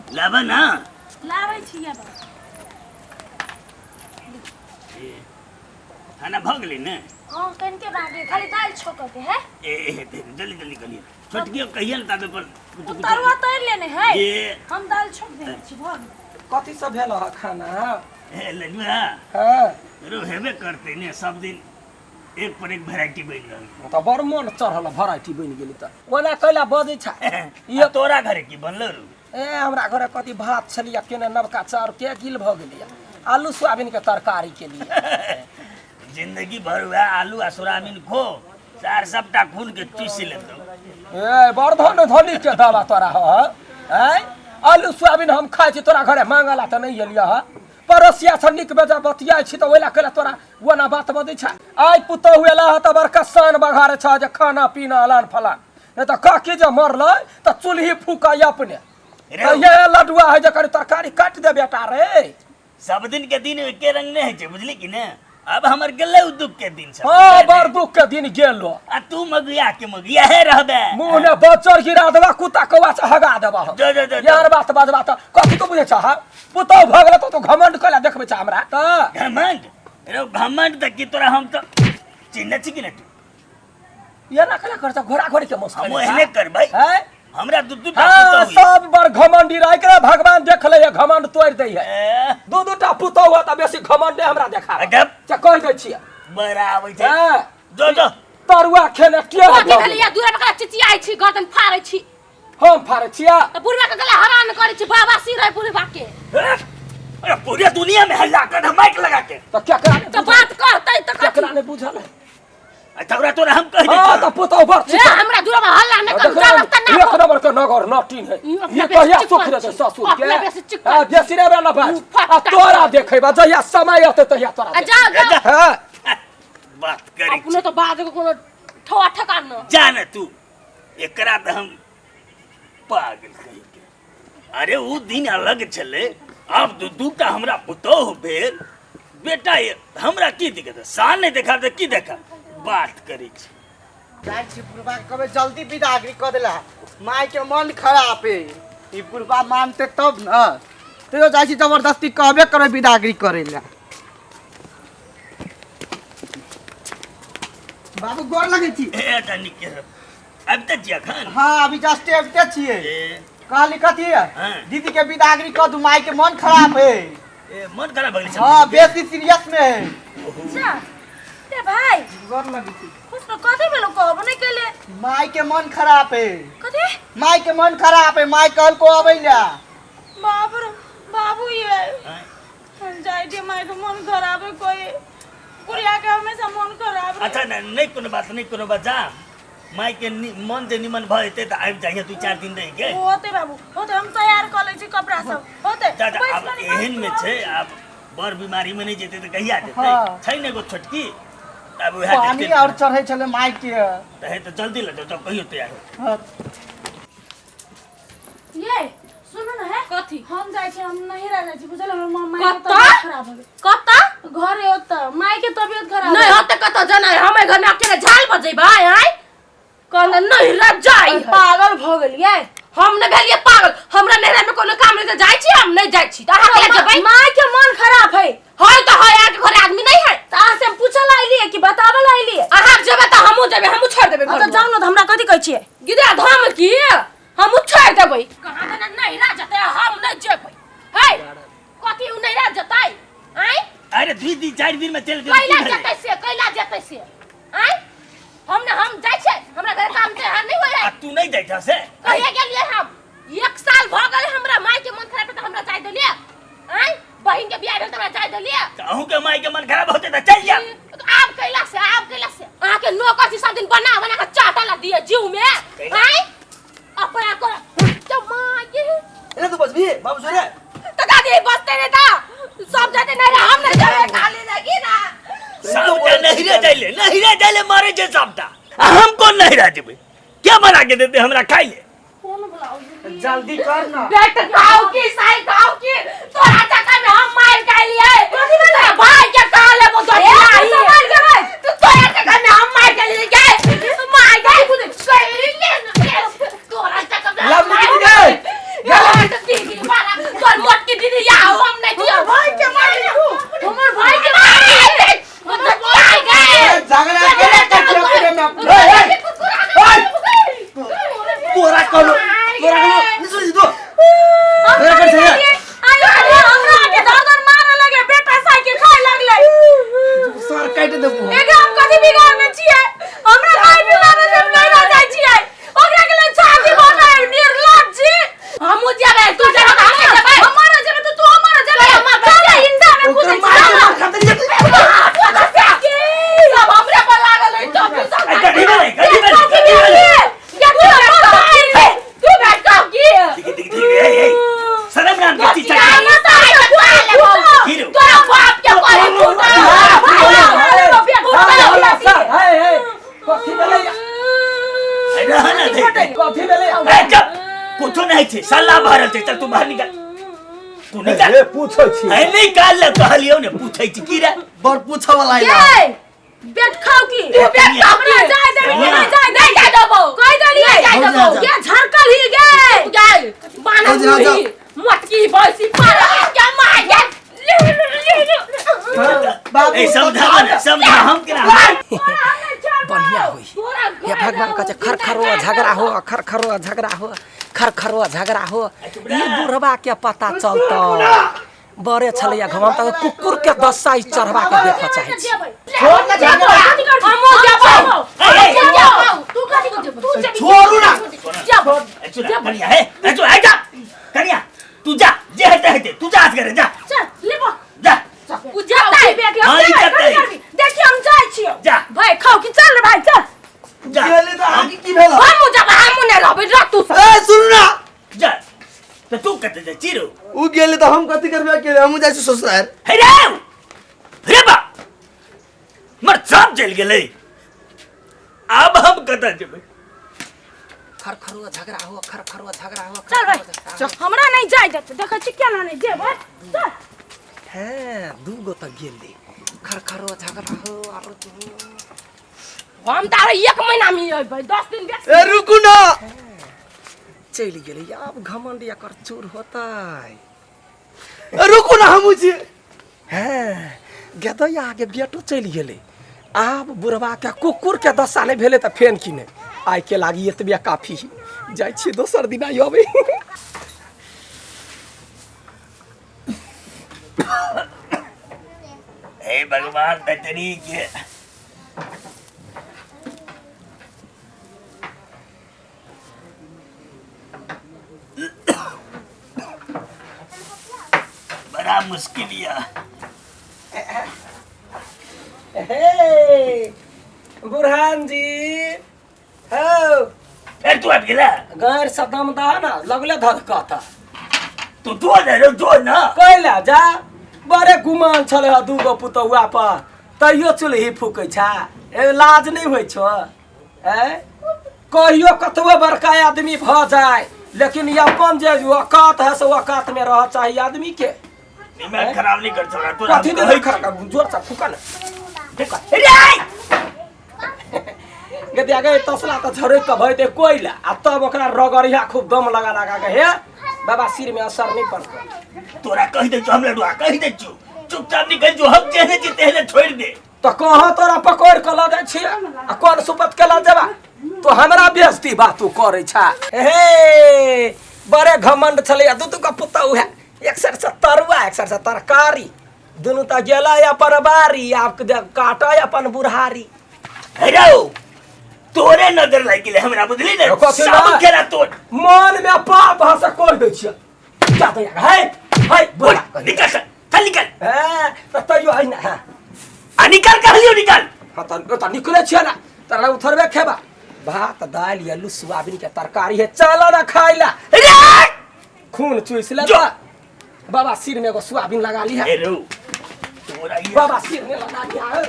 लाबऽ ना। लाबै छी अब। ए, खाना भऽ गेलै ने? हाँ, कनिके बाकी, खाली दालि छौंकऽ के है। ए ए, ए, जल्दी जल्दी करिए, छोटकियो कहिए ने ताबे पर। ओ तरुआ तोड़ि लेने है। ए। हम दालि छौंक देने छी, भऽ गेल। कथी सब भेल हँ खाना? ए लजुआ। हँ। रो हेबे करतै ने, सब दिन एक पर एक वेराइटी बनि रहल। तऽ बड़ मोन चढ़ल, वेराइटी बनि गेलै तऽ ओना कैला बजै छ? ई तोरा घरे की बनलो रू? ए, हमरा घरे कथी, भात छलियै केने, नवका चाउर के गिल भऽ गेलैया, आलू सोयाबीन के तरकारी के लिए। जिंदगी भर वएह आलू आ सोयाबीन खो, सार सबटा खून के चूसि लेतौ। ए, बड़ धन धनी के दवा तोरा ह। आँय, आलू सोयाबीन हम खाइ छी, तोरा घरे मांगला तऽ नहि एलियै ह। पड़ोसिया से नीक बेजा बतियाइ छी तऽ ओहि लए कैला तोरा ओना बात बजै छ? आइ पुतहु एला ह तऽ बड़का शान बघारे छ जे खाना पीना अलान फलान, नहि तऽ काकी जे मरलै तऽ चूल्ही फूकै अपने। रे। तऽ ये लडुआ है जे कनि तरकारी काटि दे बेटा रे। सब दिन के दिन एके रंग नहि होइ छै, बुझली कि ने? अब हमर गेलै उ दुख के दिन सब। हाँ, बड़ दुख के दिन गेलो। आ तू मगिया के मगिया हे रहबे। मुंह ने बच्चर गिरा देबा, कुत्ता कौआ से हगा देबा हम। जो, जो, जो, जो। यार, बात बाजबा तऽ कथी तो बुझै छह? पुतहु भऽ गेल तऽ तू घमंड कैला देखबै छ हमरा तऽ? घमंड रे, घमंड तऽ की तोरा हम तऽ चिन्है छी कि नहि तू? ये ना कैला कर घोड़ा घोड़ी के मौस? हम एहने करबै। हैं? हमरा दू दू टा हाँ, पुतहु यऽ। सब बड़ घमंडी रह के भगवान देख ले, घमंड तोड़ दै है। ए, दू दू टा पुतहु है तऽ बेसी घमंड नहि हमरा देखा। अजब। से कहि दै छियै। बड़ा आबै छै। हैं? जो जो। तरुआ खेने टेढ़ कथी भऽ गेल। भेलैया? दूरा पर चिचियाइ छी, गर्दन फाड़ै छी। हम फाड़ै छियै? तऽ बुढ़वा के गला हरान करै छी, बाबा सिर है बुढ़वा के। ए, अरे पूरे दुनिया में हल्ला कर माइक लगा के। तऽ केकरा नहि तऽ बुझल? बात कहतै तऽ कथी? केकरा नहि बुझल है? आ तोरा तोरा हम कहि दै हाँ छियौ। तऽ पुतहु बड़ ए, छिकै। हमरा दूरा पर हल्ला नहि करू, देखो, जा रास्ता ना एक नंबर के नगर नटीन है। ई अपना ये बेसी कहिया चिक्कन सुख देतै छी। ससुर के? अपना बेसी चिक्कन। हाँ, बेसी रे ना बाज। फट्टा। आ तोरा देखेबा जहिया समय अतै तहिया तोरा। आ जाओ जाओ। हाँ। बात करै अपनो तऽ बाज के कोनो ठोआ ठकान न। जा ने तू, एकरा तऽ हम पागल कहि के। अरे उ दिन अलग छलै, आब दू दूटा हमरा पुतोह भेल, बेटा ये, हमरा की दिक्कत है? शान नहि देखा तऽ की देखा, बात करै छी। जाइ छी बुढ़बा के कहबै जल्दी विदागरी कऽ देला, माय के मन खराब है। ई बुढ़बा मानते तब न, तैयो जाइ छी जबरदस्ती कहबे करबै विदागरी करे ला। बाबू, गोर लगै छी। ए, तऽ नीक रह। आबिते छी अखन? हाँ, अभी जस्ट आबिते छियै। ए। कहली कथी है? हाँ। दीदी के विदागरी कऽ दू, माय के मन खराब है। ए, मन खराब भऽ गेलै? हाँ, बेसी सीरियस में है। अच्छा ते भाई, गोर लगै छी। खुश रह। कथी भेलो? कहबो नहि केले। माय के मन खराब है। कथी? माय के मन खराब है, माय कहल को अबै ला। बाप रे बाबू, ये हाँ। हम जाइ छी, माय के मन खराब है, कोई बुढ़िया के हमेशा मन खराब रहे। अच्छा, नहीं नहीं, कोनो बात नहीं, कोनो बात, जा माय के मन जे निमन भऽ जेतै तऽ आबि जाइए दू चारि दिन रहि के। होते बाबू होते, हम तैयार कऽ लै छी कपड़ा सब, होते। जा जा। बैस आब कनि, एहन में बैस। छै, आब बड़ बीमारी में नहीं जेतै तऽ कहिया जेतै? हाँ। छै ने एगो छोटकी, आब उएह पानी देखतै। और चढ़ै छलै माय के। तऽ हे, तऽ जल्दी लऽ जाउ, जाउ, कहियो तैयार हो। हाँ। ये सुनू न हे। कथी? हम जाइ छी, हम नहिरा जाइ छी, बुझल? हमर माय के कतऽ? तबियत खराब हो गेल। कतऽ? घरे ओतऽ, माय के तबियत खराब। नहीं होते कतऽ जाना है, हमें घर में अकेले झाल बजेबै आय कहल नहिरा जाई है। पागल भऽ गेलियै? हम नहि भेलियै पागल, हमरा नहिरा में कोनो काम नहीं तऽ जाइ छी, हम नहि जाइ छी तऽ अहाँ केला जेबै? माय के मन खराब है। है तऽ है, अहाँके घरे आदमी नहीं है? तऽ अहाँ से हम पूछऽ ला एलियै कि बताबऽ ला एलियै? अहाँ जेबै तऽ हमहूँ जेबै, हमहूँ छोड़ि देबै तऽ घर। जाउ ने, तऽ हमरा कथी कहै छियै? गिदा धाम की हमहूँ छोड़ि देबै। कहाँ देने नहिरा जेतै, हम नहि जेबै। है कथी उ नहिरा जेतै आँय? अरे दू दिन चारि दिन में चलि जेतै, कैला की भेलै? जेतै से, कैला जेतै से आँय? हम ने हम जाइ छियै, हमरा घर काम ते नहीं होइ है। आ तू नहीं जाइ छह से? कहिया गेलियै हम? एक साल भऽ गेल हमरा माय के मन खराब तऽ हमरा जाय देलियै आँय? बहिन के बियाह भेल तऽ हमरा जाय देलियै? तऽ अहूँ के माय के मन खराब होते तऽ चलि जायब। आब कैला से, आब कैला से? अहाँ के नौकर छी, सब दिन बना बना के चाटा ला दिए जीव में आँय? अपना कर तो माय। ए, तू बजबी बाबू जोरे। तो दादी बसते नहीं था, सब जाते नहीं रहे, हम नहीं जावे, खाली लगी ना। सबटा नहिरे जाइले, नहिरे जाइले मारे छै सबटा, आ हम कोन नहिरा जेबै? के बना के देते हमरा खाइ ले? जल्दी कर ना। बेट खाओ की साई खाओ की, तोरा चक्कर में हम मार के लिए तोरा भाई के कहा ले वो तो संभाल के भाई। तो तोरा चक्कर में हम मार के लिए गए, मार गए खुद। तोरा चक्कर में हम लवली मार दीदी गए। गए। तो दीदी मार दिया हम नहीं दिया भाई के मारली तू हमर भाई के मारली हमर भाई गए झगड़ा करे करके अपने में अपने तोरा कहलो तोरा कहलो नहीं सुन तू तोरा कर छै आयो हमरा के धर मारे लगे बेटा साइकिल खाए लगले सर काट देबो एगे हम कथी बिगाड़ने छियै हमरा भाई बीमार है हम नहीं रह जाइ छियै ओकरा के लिए छाती बनाए निर्लज्ज छी हमहु जेबै तू जेबै तऽ हम नहि जेबै हमर जेबै तऽ तू हमर जेबै चल हिंसा में ओकर कूदै मार छी के मार खाते नहीं सब हमरे पर लागल है तो तू सब गड्ढी में गड्ढी में गड्ढी में तू बैठ कब की ठीक ठीक ठीक ए ए शरम नाम के चीज चाहिए तोरा बाप के करे कथी भेलै रह ना दे कथी भेलै ए चुप कुछो नहीं छै सल्ला भरल छै चल तू बाहर निकल तू निकल ए पूछै छी ए निकाल ले कहलियौ ने पूछै छी की रे बड़ पूछऽ वाला है बेट खाओ की तू बेट खाओ की? हमरा जाय देबी कि नहीं जाय नहीं जाय देबौ। कहि देलियै नहीं जाय देबौ। गे झरकल ही गे गए बाना जा, जा। मुही मोटकी भैंसी पारा क्या मार गए बाबू ए समझा ना समझा हम केना बढ़िया होई हे भगवान कहै छै खरखरो झगड़ा हो खरखरो झगड़ा हो खरखरो झगड़ा हो ई बुढ़वा के पता चलतौ बड़े छलैया घमन तऽ कुकुर के दसाई चढ़वा के देखऽ चाहै छी छोड़ ना झगड़ा हमो जेबौ तू कथी तू जेबी छोड़ू ना जेबौ ए सुन कनिया हे ए सुन ए जा कनिया तू जा जे हेतै हेतै तू जा असगरे जा चल लेबो जा उ जेतै बेटी हाँ, हम ई जेबै, जेतै। कथी करबी? देखी हम जाइ छियौ जा। भाई खाओ कि चल रे भाई चल जा गेली तऽ अहाँके की भेल हमू जेबै हमू नहि रहबै रह तू सब ए सुनू ना जा तऽ तू कतऽ जाइ छी रौ उ गेली तऽ हम कथी करबै अकेले हमहूँ जाइ छी ससुराल हे रे रे बा मर सब चलि गेलै आब हम कतऽ जेबै खरखरो झगड़ा हो खरखरो झगड़ा हो चल भाई हमरा नहीं जाय देतै देखै छी केना नहीं जेबै चल हैं दू गो तऽ गेलै खरखरो झगड़ा हो आरो हम तऽ आरो एक महीना में अयबै 10 दिन बेसी ए रुकू ना चलि गेलै आब घमंड एकर चूर होतै ए रुकू ना हमहूँ छी हैं गेदैया के बेटो चलि गेलै आब बुढ़वा के कुकुर के दशा नहि भेलै तऽ फेन की नहि आइ के लागी एतबे काफी जाइ छियै दोसर दिन आइ अबै हे भगवान बेटरी के बड़ा मुश्किल या हे बुरहान जी हौ फेर तू आबि गेला गैर से दम दह ना लगले धधकता तू दो ने रे दो ना कैला जा बड़े गुमान छलै हँ दूगो पुतौआ पर तैयो चुल्ही फूकै छा ए लाज नहि होइ छौ ए कहियो कतबो बड़का आदमी भऽ जाय लेकिन ई अपन जे औकात है से औकात में रह चाही आदमी के दिमाग खराब नहीं कर छोड़ा तोरा कथी दे खराब जोर से फूका ना रे गदिया गए तसला तऽ झरकि कऽ भऽ जेतै कोयला आ तब ओकरा रगड़िया खूब दम लगा लगा के हे बाबा सिर में असर नहीं पड़तै तोरा कहि दै छौ हम लडुआ कहि दै छौ चुपचाप निकल जो हम जेहने छी तेहने छोड़ि दे तऽ कहाँ तोरा पकड़ि कऽ लऽ जाइ छियै आ कोन सुपत के लऽ जेबा तो हमरा बेइज्जती बात तू करै छा हे बड़े घमंड छलैया दू दू का पुतहु है एक सर से तरुआ एक सर से तरकारी दुनू तऽ गेलै अपन बारी आब काटै अपन बुढ़ारी हे रौ तोरे नजर लागि गेलै हमरा बुझली ने कथी सब ना? केना तोर मन में पाप भाषा कर दै छियै क्या दैया है है बोल बुढ़ा निकल से चल निकल हैं तऽ तैयो है ना हाँ आ निकल कहलियो निकल हाँ तऽ तऽ निकले छियै ना तोरा लग थोड़बे खेबा भात दालि आलू सोयाबीन के तरकारी है चल ना खाइ ला रे खून चूस ले जो। बाबा सिर में एगो सोयाबीन लगा ली है हे रौ तोरा ई बाबा सिर में लगा लिया है।